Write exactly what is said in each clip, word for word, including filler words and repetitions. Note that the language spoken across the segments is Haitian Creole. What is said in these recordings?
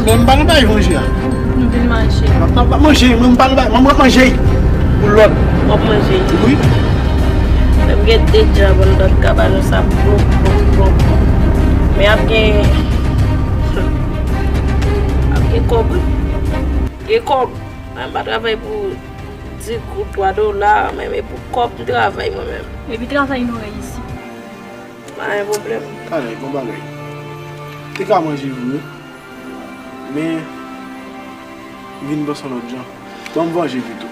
M pa nan bay manje a. M vin manje. M ap, m ap manje, mwen m pa nan bay, mwen m ap manje. Pou lòt. W ap manje. Wi. Menm gen de djab anndan kabanos ap bon, bon, bon, bon. Men ap gen, ap gen kòb, wi. Gen kòb. Mwen pa travay pou dis goud, twa dola, men, men pou kòb m travay mwen menm. Epi travay nou reyisi. Pa gen pwoblèm. Talè, bon bagay. Te ka manje vre. Men, vin panse yon lòt jan. Ban m vanje pito.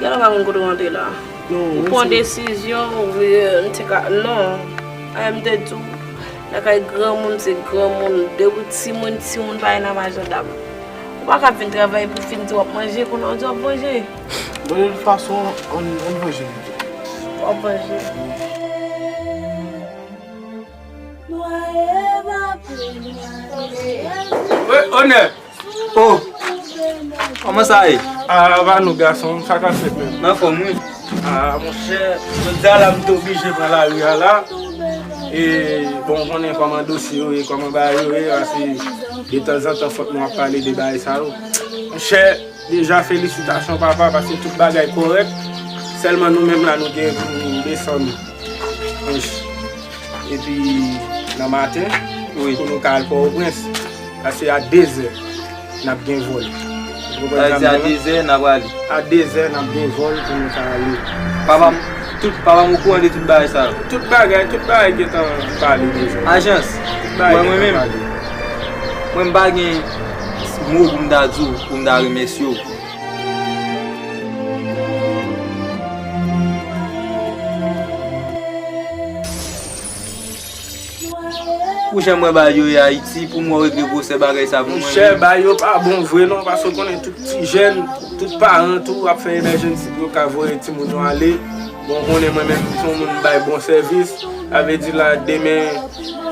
Gade w pa konn kote w antre la. Non, ou pran desizyon, ou vle, m te ka, non. Ay, m te di w, lakay granmoun se granmoun. Depi w timoun, timoun pa gen nan majandam. Ou pa ka vin travay pou fin di w ap manje, kounye a w di w ap manje. Bon, de tout fason, ann, ann vanje pito. W ap manje. Wi, onè. Oh, kòman sa ye? Ah, ba nou gason, sa k ap fèt menm? M anfòm, wi. Ah, monchè, jodi a la, m te oblije pran lari a la. E, bon, ou konnen kòman dosye yo ye, kòman bagay yo ye, paske detanzantan, fòk nou ap pale de bagay sa yo. Monchè, deja, felisitasyon, papa, paske tout bagay kòrèk. Sèlman nou menm la, nou gen pou nou desann. Epi, nan maten, wi, pou nou ka al Pòtoprens. Paske a dezè, n ap gen vòl. Ou konprann sa m di la? A dezè, n ap ale. A dezè, n ap gen vòl pou nou ka ale. Papa m, tout, papa m okouran de tout bagay sa yo. Tout bagay, tout bagay gentan pale deja. Ajans, tout bagay mwen, mwen menm, mwen m pa gen mo pou m ta di w, pou m ta remèsye w. Pou jan m wè bagay yo ye Ayiti, pou m wè w regle gwosè bagay sa pou mwen menm. Monchè, bagay yo pa bon vre non, paske w konnen tout ti jèn, tout paran tou ap fè emèjensi pou yo ka voye timoun yo ale. Bon, w konnen mwen menm, m se yon moun m bay bon sèvis. Sa vle di la, demen,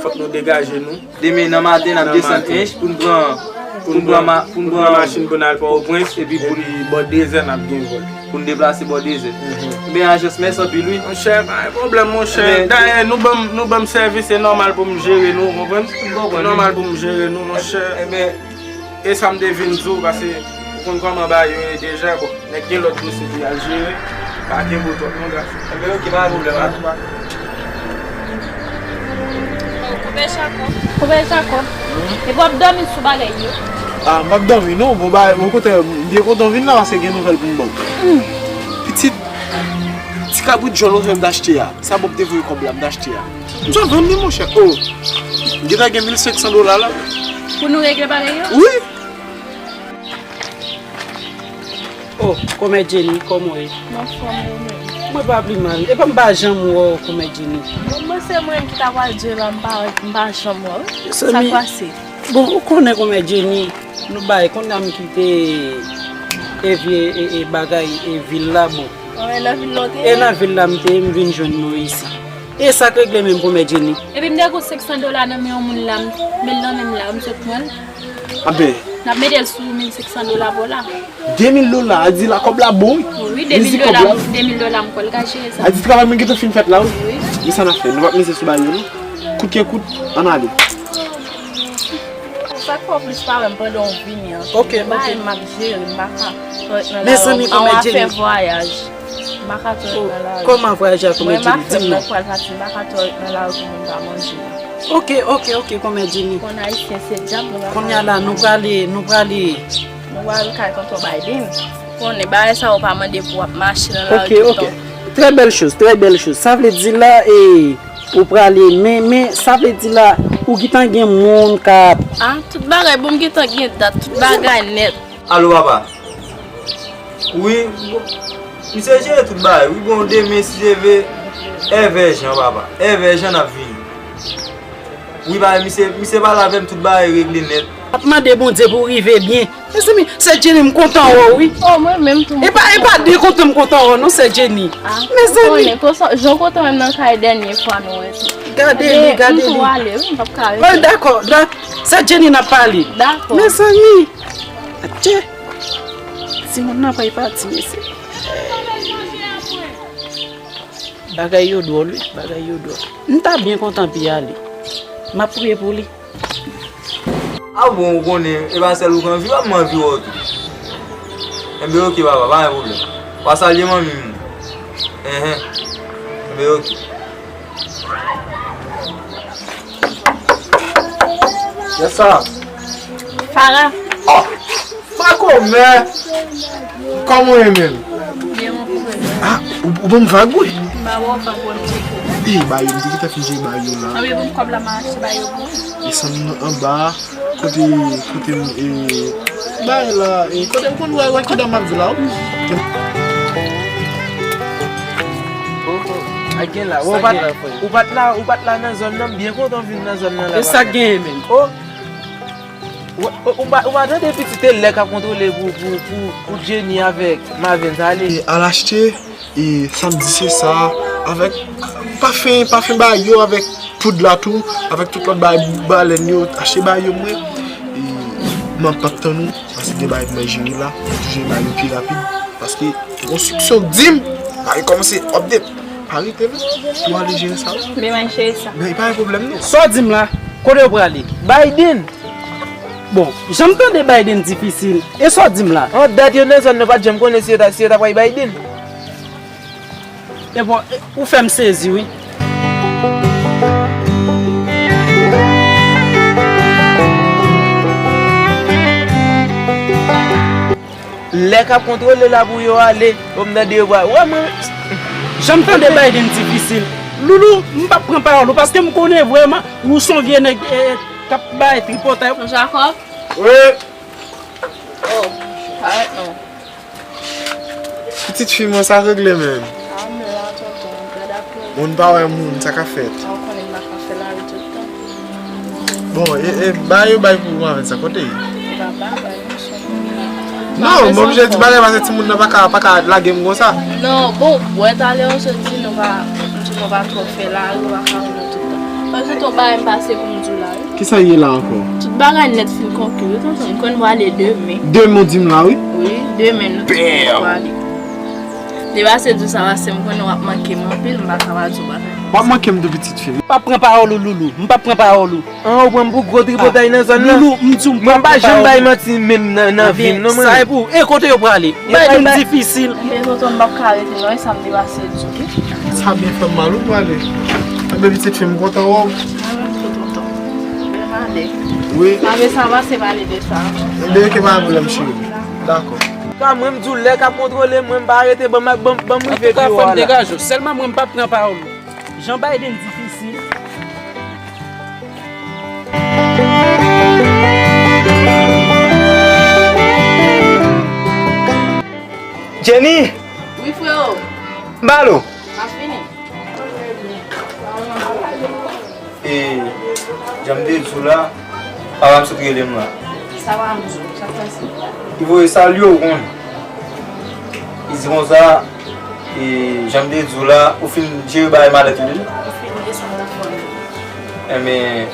fòk nou degaje nou. Demen nan maten, n ap desann Ench pou n pran, pou n pran ma-, pou n pran machin pou n al Pòtoprens, epi pou n, bò dezè n ap gen vòl. Pou n deplase bò dezè. Mhm. Ebyen, ajans, mèsi anpil, wi. Monchè, pa gen pwoblèm, monchè. Dayè, nou ban m, nou ban m sèvis, se nòmal pou m jere nou, ou konprann? M konprann, wi. Se nòmal pou m jere nou, monchè. Ebyen, e sa m te vin di w, paske ou konn kòman bagay yo ye deja, bon. Nèg gen lòt dosye pou y al jere. Pa kenbe w twòp non, gason. Enben, oke, pa gen pwoblèm. Koupe chakòp. Koupe chakòp. Epi w ap dòmi sou bagay yo. Ah, m p ap dòmi non. Bon, bagay, bon, kote, m byen kontan w vin la, paske gen nouvèl pou m ba w. Pitit, ti kabrit jòn ou fè m t achte a. Sa Bòb te voye kòb la, m t achte a. M t ap vann li, monchè. Oh, m gentan gen mil senk san dola la. Pou nou regle bagay yo? Wi. Oh, kòmè Jenny, kòman w ye? M anfòm, ou menm? Mwen pa pi mal. Epa m pa janm wè w, kòmè Jenny. Bon, mwen se mwen ki ta pral di w la, m pa, m pa janm wè w. Sa k pase? Bon, ou konnen kòmè Jenny, nou bay, kounye a m kite e vye, e, e bagay, e vil la, bon. Anben, nan vil la w te ye? E nan vil la m te ye, m vin jwenn nou isi. E sa k regle menm, kòmè Jenny? Epi m te gon senk san dola nan men yon moun la, m met l nan men m la, m sot pran l. Anben. N ap mete l sou mil senk san dola pa w la. De mil dola, a di la kòb la bon, wi. Wi, de mil dola, de mil dola m kwè l ka jere sa. A di travay mwen gentan fin fèt la, wi. Wi. Men sa n ap fè, nou p ap mize sou bagay yo, non. Kout ke kout, ann ale. Sa k fè w plis pa wè m pandan w vini an? Ok, ok. Bagay m ap jere, m pa ka ret nan lari. Mezanmi, kòmè Jenny. Afè vwayaj. M pa ka twò ret nan lari. Kòman vwayaj la, kòmè Jenny? Di m non. Mwen m ap fè m pral pati, m pa ka twò ret nan lari pou moun pa manje. Ok, ok, ok, kòmè Jenny. Konn ayisyen se dyab, nou pa ka. Kounye a la, nou prale, nou prale. Nou pral kay tonton Biden. Konnen bagay sa yo pa mande pou w ap mache nan lari toutan. Ok, ok. Trè bèl choz, trè bèl choz. Sa vle di la, e, ou prale, men, men, sa vle di la, ou gentan gen moun k ap. Ah, tout bagay, bon, m gentan gen dat, tout bagay nèt. Alo, papa. Wi, bon, misye jere tout bagay. Wi, bon, demen, si Dye vle, èvè jan, papa. Èvè jan n ap vini. Wi, papa, misye, misye pale avè m, tout bagay regle nèt. M ap mande Bondye pou w rive byen. Mezanmi, sè Jenny, m kontan wè w, wi. Oh, mwen menm tou, m kontan. E pa, e pa de kontan m kontan wè w, non, sè Jenny. Ah, mezanmi. Ou konnen, konsa, jan w kontan wè m nan kay dènye fwa nou wè tou. Gade li, gade li. M tou ale, wi, m p ap ka rete. Bon, dakò, dakò. Sè Jenny, n ap pale. Dakò. Mezanmi. Atye. Timoun nan pral pati, mesye. Bagay yo dwòl, wi. Bagay yo dwòl. M ta byen kontan pi ale. M ap priye pou li. A bon, ou konnen, e pa sèl ou k anvi wè m, m anvi wè w tou. Enben, oke, papa, pa gen pwoblèm. W a salye manmi m. Enhen. Enben, oke. Kiyès sa? Farah. Oh! Makomè! Kòman w ye menm? Byen, mon frè. Ah, ou, ou ban m vag, wi. M ba w vag, wè m tcheke. Ey, ba yo, m te gentan fin jere ba yo la. Anben, ban m kòb la, m a achte ba yo pou ou. Desann nan anba, kote, kote m, e, bay la, e, kote m konn wè, wè ki dan m ap di la, wi. Oh, oh, a gen la. Ou pa t, ou pa t la, ou pa t la nan zòn nan, m byen kontan w vin nan zòn nan la. E sa k genyen menm? Oh. Ou, ou, ou pa, ou pa tande pitit e lè k ap kontwole pou, pou, pou, pou Jenny avèk Mavens ale. E al achte, e samdi se sa, avèk pafen, pafen ba yo, avèk poud la tou, avèk tout lòt bagay balèn yo, achte ba yo mwen. E m ap tann ou, paske gen bagay pou mwen jere la, mwen toujou jere ba yo pi rapid, paske gon soupsyon k di m, bagay kòmanse update. Pa rete non, pou ale jere sa wi. Men mwen jere sa. Men pa gen pwoblèm non. Sa w di m la? Kote yo prale? Biden? Bon, jan m tande Biden difisil. E sa w di m la? An dat yo nan zòn nan pa t janm konnen si yo ta, si yo ta pral Biden. E bon, e, ou fè m sezi wi. Lè k ap kontwole la pou yo ale, bon, m tande yo pral. Wè mwen. Jan m tande Biden difisil. Loulou, m p ap pran pawòl ou, paske m konnen vrèman ou se yon vye nèg, e, k ap bay tripotay. Jacob? Wi. Oh, parèt non. Pitit fi mwen, sa regle menm. Ah, m la, tonton, gad ap moun. Moun pa wè moun, sa k ap fèt? Ah, ou konnen m pa ka fè lari tout tan. Bon, e, e, bagay yo bay pou ou avèk sa, kote ye? E pa bagay, non, se yon... Non, m oblije di bagay paske timoun nan pa ka, pa ka lage m konsa. Non, bon, wè talè yo sot di nou pa, nou pa twò fè lari, nou pa ka wè nou tout tan. Paske tonton bagay m pase pou m di w la, wi. Kisa ye la ankò? Tout bagay nèt fin konkli, wi, tonton. M konn prale demen. Demen w di m la, wi? Wi, demen nou tout prale. Depase di sa, paske m konnen w ap manke m anpil, m pa ka pa di w bagay. W ap manke m tou, pitit fi m. M p ap pran pawòl ou, Loulou. M p ap pran pawòl ou. An, ou pran m pou gwo tripotay nan zòn nan. Loulou, m di w m p ap pran pawòl ou. Mwen pa janm bay manti menm nan, nan vi m, non, mwen. Sa e pou ou. E kote yo prale? Biden difisil. Ebyen, tonton, m p ap ka rete, non, e sa m te pase di w. Sa byen fè m mal, ou prale. Enben, pitit fi m, m kontan wè w. Mwen menm tou, tonton. Mwen ale. Wi. Sa vle sa pase pale de sa. Enben, oke, pa gen pwoblèm, cheri. Dakò. Ka mwen, m di w, lè k ap kontwole mwen, m pa rete, ban m, ban m, ban m rive biwo a la. Antouka, fò m degaje w. Sèlman mwen, m p ap pran pawòl ou. Jan Biden difisil. Jenny! Wi, freo. M ba l ou. M ap vini. E, jan m te di w la, papa m sot rele m la. Sa papa m di w? Sa k pase? Li voye salye w, ou konn. Li di konsa, e, jan m te di w la, ou fin jere bagay malèt yo deja? Ou fin desann nan fon. Enben,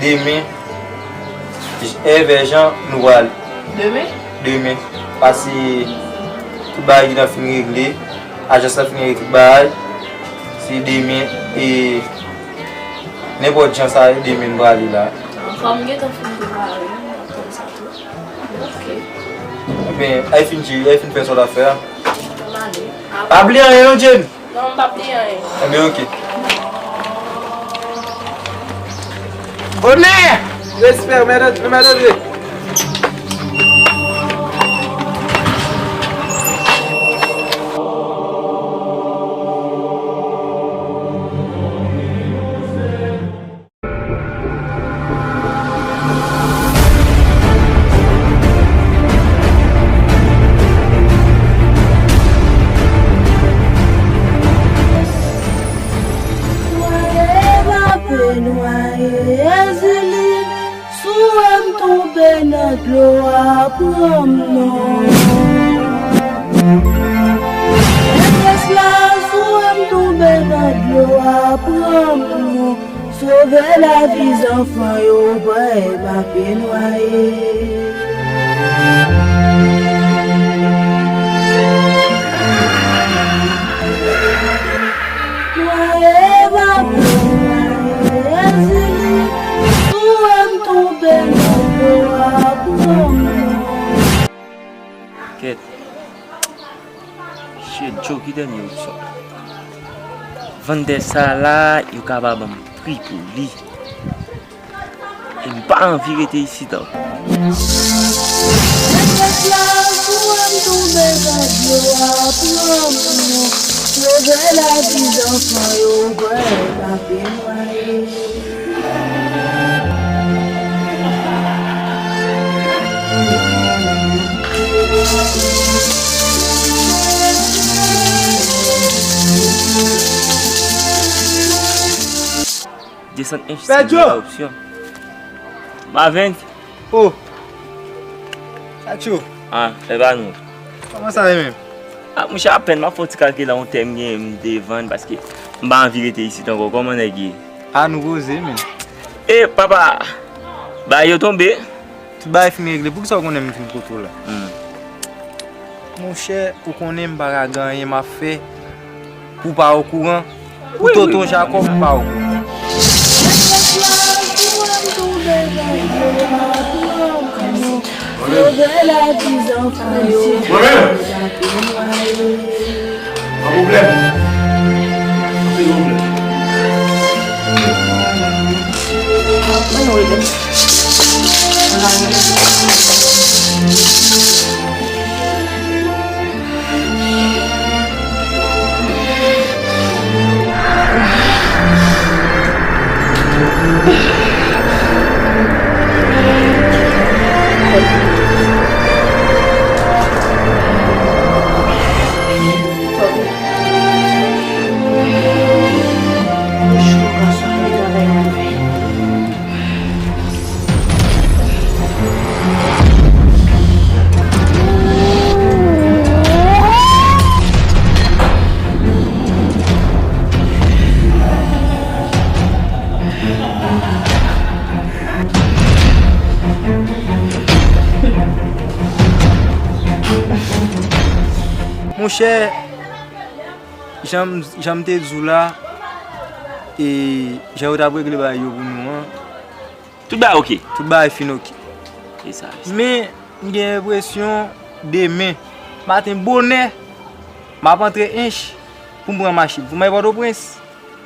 demen, e vè jan nou prale. Demen? Demen. Pase tout bagay gentan fin regle. Ajans lan fin regle tout bagay. Se demen, e nenpòt jan sa ye, demen n prale la. Ankò m gentan fin prepare, m ap konn sa tou. Ok. Enben, al fin jere, al fin fè sa w t ap fè a. M ale. Pa bliye anyen non, Jenny. Non, m p ap bliye anyen. Enben, ok. Onè! Respè, mèt André, mèt André. Mwen eva pe nwaye, Ezili, si w wè m tonbe nan dlo a, pran m non. Enpès la, si w wè m tonbe nan dlo a, pran m non. Sove lavi zanfan yo, bwè, m ape nwaye. Nwaye, m ape nwaye. Dènye opsyon. Vann tè sa la, yo ka pa ban m pri pou li. E m pa anvi rete isit ankò. Mwen fèk la pou wè m tonbe nan dlo a, pran pou move lavi zanfan yo, bwè lavi mwen. Desann ench, se dènye opsyon. Maven. Oh. Sa tchou. Ah, e pa nou. Kòman sa ye menm? Ah, mouche, apèn m ap fè yon ti kalkile yon tè m genyen m te vann paske m pa anvi rete isit ankò. Kòman nèg ye? Ah, nou poze, menm. E, papa, bagay yo tonbe. Tout bagay fin regle. Poukisa w konnen m fin kote w la? Hmm. Monchè, ou konnen m pa ka gen anyen m ap fè pou w pa okouran, pou tonton Jakòb pa okouran. Mwen menm. Pa pwoblèm. Anpil pwoblèm. Ann nou rete. Monchè, jan m, jan m te di w la, e jan yo t ap regle bagay yo pou nou an, tout bagay oke. Tout bagay fin oke. E sa, e sa. Men, m gen enpresyon, demen maten bonè, m ap antre Ench pou m pran machin, pou m al Pòtoprens.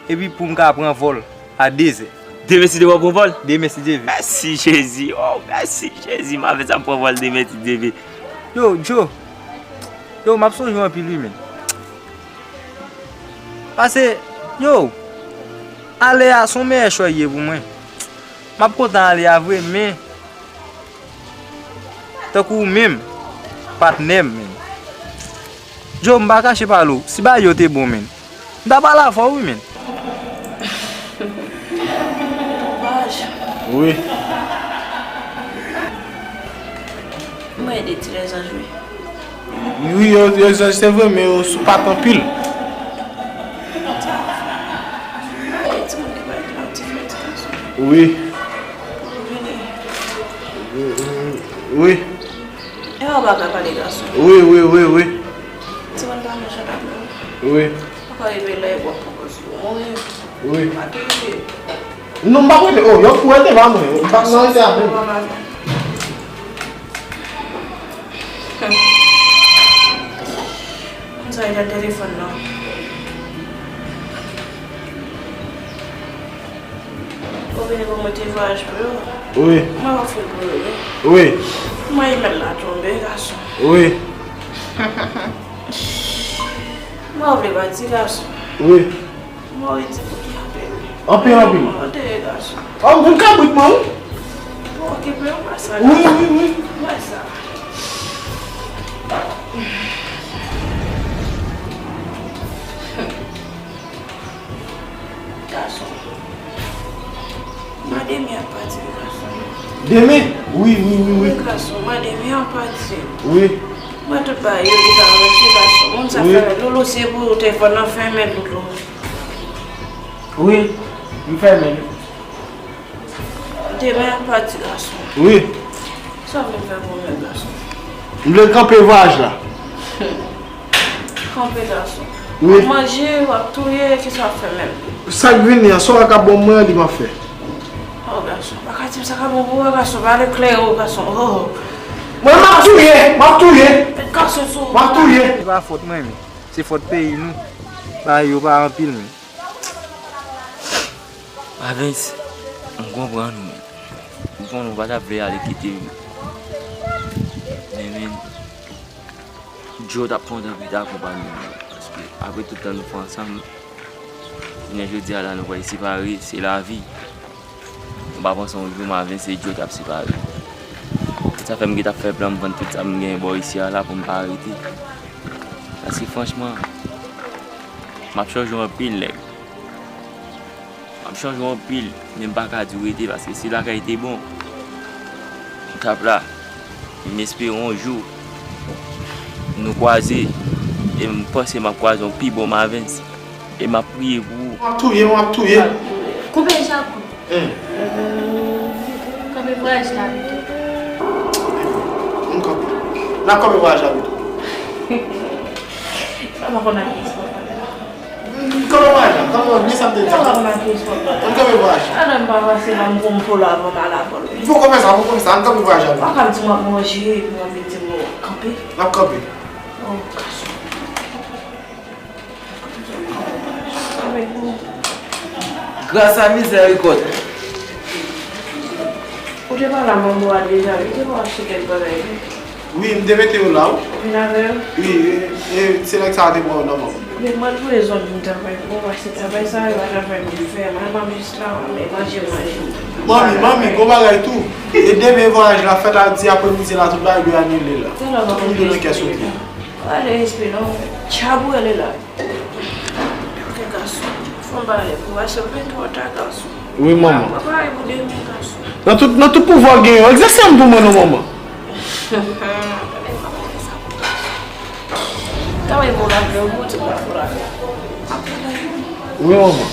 Epi pou m ka pran vòl a dezè. Demen, si Dye vle, w ap pran vòl? Demen, si Dye vle. Mèsi, Jezi. Oh, mèsi, Jezi. M avè sa m pran vòl demen, si Dye vle. Yo, Djo. Yo, m ap sonje w anpil, wi, menn. Pase, yo, ale a, se yon meyè chwa l ye pou mwen. M ap kontan ale a vre, men tankou ou menm, patnè m, menn. Djo, m pa kache pale w, si bagay yo te bon, menn, m ta pale avè w, wi, menn. Wi. Mwen ede ti lèzanj, wi. Wi, yo, yo egzajere, se vre, men yo sou pat anpil. Wi. Wi. Ewa, w pa ka pale gason. Wi, wi, wi, wi. Ti moun pa mechan ak nou. Wi. Papa rive la, e bò pou koz yo mouri. Wi. Pa te rive. Non, m pa prete. Oh, yo pou rete pa mwen. M pa nan rete avè. Konn sa e nan telefòn nan. Ou vini pou mete vwayaj pou yo? Wi. Mwen pa fè pou yo, wi. Wi. Mwen imèl la tonbe, gason. Wi. Mwen vle pati, gason. Wi. Mwen rete pou ki apel. Anpil, anpil. Mwen te gason. An moun kabrit mwen, wi. Bon, okipe yo, pa sa. Wi, wi, wi. Mwen sa. Gason. Mwen demen ap pati, wi, gason. Demen? Wi, wi, wi, wi. Wi, gason, mwen demen ap pati. Wi. Mwen tout bagay yo deja rantre, gason. Moun sa fè Lolo, se pou telefòn nan fèmen, Lolo. Wi, m fèmen. Demen ap pati, gason. Wi. Sa w vin fè pou mwen, gason? M vle kanpe vwayaj la. Kanpe, gason. Wi. W ap manje, w ap touye, kisa w ap fè menm? Sa k vini an, sa w ka ban mwen an, li m ap fè. Oh, gason, pa ka di m sa ka bon pou ou, gason, pale klè, oh, gason, oh. Mwen, m ap touye, m ap touye. Met gason sou ou. M ap touye. Se pa fòt mwen, men. Se fòt peyi nou. Bagay yo pa anpil, men. Avens, m konprann ou, men. M konnen ou pa t ap vle ale kite m. Men, men, Djo t ap kontan pou l te akonpaye m, paske apre tout tan nou fè ansanm, jounen jodi a la nou pral separe, se lavi. M pa panse yon jou m avè se Djo t ap separe. Sa fè m gentan ap fè plan m vann tout sa m genyen bò isi a la pou m pa rete. Paske franchman, m ap chanje anpil nèg. M ap chanje anpil, men m pa ka di w rete paske si lakay te bon, m t ap la. M espere yon jou nou kwaze, e m panse m ap kwaze yon pi bon Mavens. E m ap priye pou ou. W ap touye m, w ap touye m. Koupe Djakout. Kanpe vwayaj la pito. M kanpe. N ap kanpe vwayaj la pito. Sa pa konn ak espò. M kanpe vwayaj la, m kanpe vwayaj la, men sa m te di. Sa pa konn ak espò. M kanpe vwayaj la. Ala m pa pase la, m pran m polo avan m al avè l. Poko fè sa, poko fè sa, m kanpe vwayaj la. Ou pa ka di m w ap manje, epi w ap vin di m w ap kanpe. N ap kanpe. Oh, gason. Gras a mizèrikòd. Ou te pale a manman w a deja, wi, te pa achte kèk bagay, wi. Wi, m te mete yo la, wi. Ou vin avè yo? Wi, e, e, se nèg sa a te pran yo nan men m. Men mwen twouve zòn m travay bon, paske travay sa yo pa travay mwen fè. Mwen pa jis la, men manje, manje. Manmi, manmi, gon bagay tou. E demen vwayaj la fèt a di apremidi la, tout bagay dwe anile la. Tout moun dwe nan kè soti. Ale, respè non. Tchabou ale la. Ok, gason. Fò m pale pou w, paske m vin twò ta, gason. Wi, manman. Mwen pare pou demen, gason. Nan tout, nan tout pouvwa w genyen, egzèse l pou mwen non, manman. Travay pou w la, pou w ti pa fò la. Wi, manman.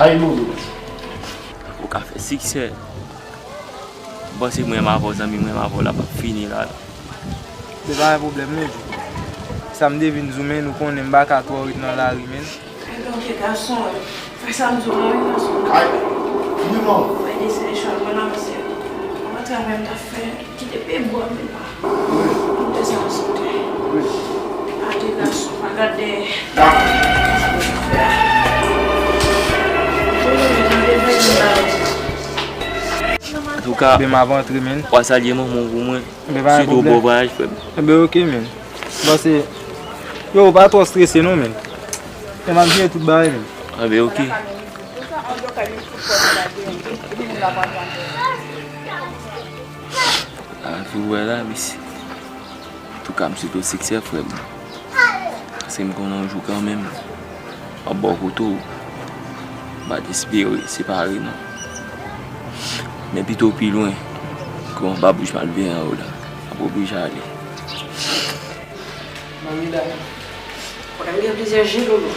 Ay, Loulou. Ou ka fè siksè. M panse mwen menm avè w, zanmi mwen menm avè w la p ap fini la, la. Se pa yon pwoblèm, non, Djo. Sa m te vin di w, men nou konnen m pa ka twò ret nan lari, men. Ebyen, ok, gason, fè sa m di w la, wi, gason. Ay, wi, manman. Mwen deside chòl mwen nan, mesye. Mwen travay m t ap fè. Kite pi bò men la. Wi. Mwen bezwen sote. Wi. Ate gason, pa gade. Dakò. Antouka, ben m ap antre, men. W a salye manman w pou mwen. Ben, pa gen pwoblèm. Bon vwayaj, frè m. Enben, ok, men. Bon, se, yo, pa twò strese, non, men. Men m ap jere tout bagay, men. Enben, ok. Lavi w wè la, mesye. Antouka, m swete w siksè, frè m. Paske m konnen yon jou kanmenm, m ap bò kote w. M pa t espere separe, non. Men pito w pi lwen, ke yon babouch malveyan yo la ap oblije ale. Manmi Dam. Mwen gen plizyè je, Loulou.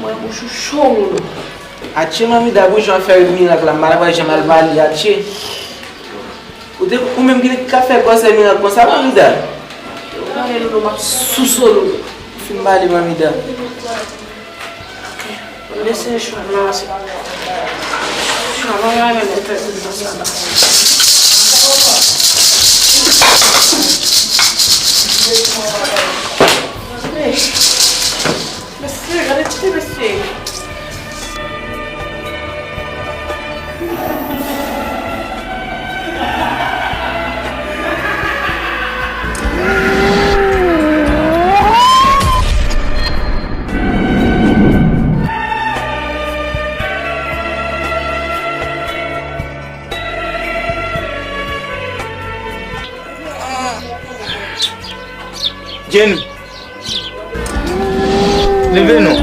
Mwen bouch ou cho, Loulou. Atchè, manmi Dam, bouch ou an fè mirak la, m pa t wè jan m al pale, atchè. Ou te, ou menm ki ka fè gwosè mirak konsa, manmi Dam? Ou pale, Loulou, m ap souse w, Loulou. Fin pale, manmi Dam. Ok. Mesye, chwa nan se. Chwa nan la, men, men, fè tout sa la. Mesye, gade ti mesye. Jenny. Leve non.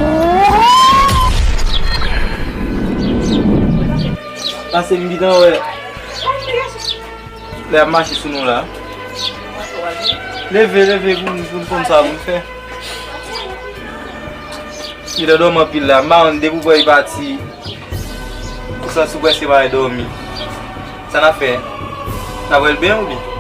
Ase m gentan wè lè ap mache sou nou la. Leve, leve pou n, pou n konn sa pou n fè. Li dòmi anpil la. M pa konn depi w wè li pati. Ou santi w prèske pa dòmi. Sa n ap fè? N ap wè l byen oubyen?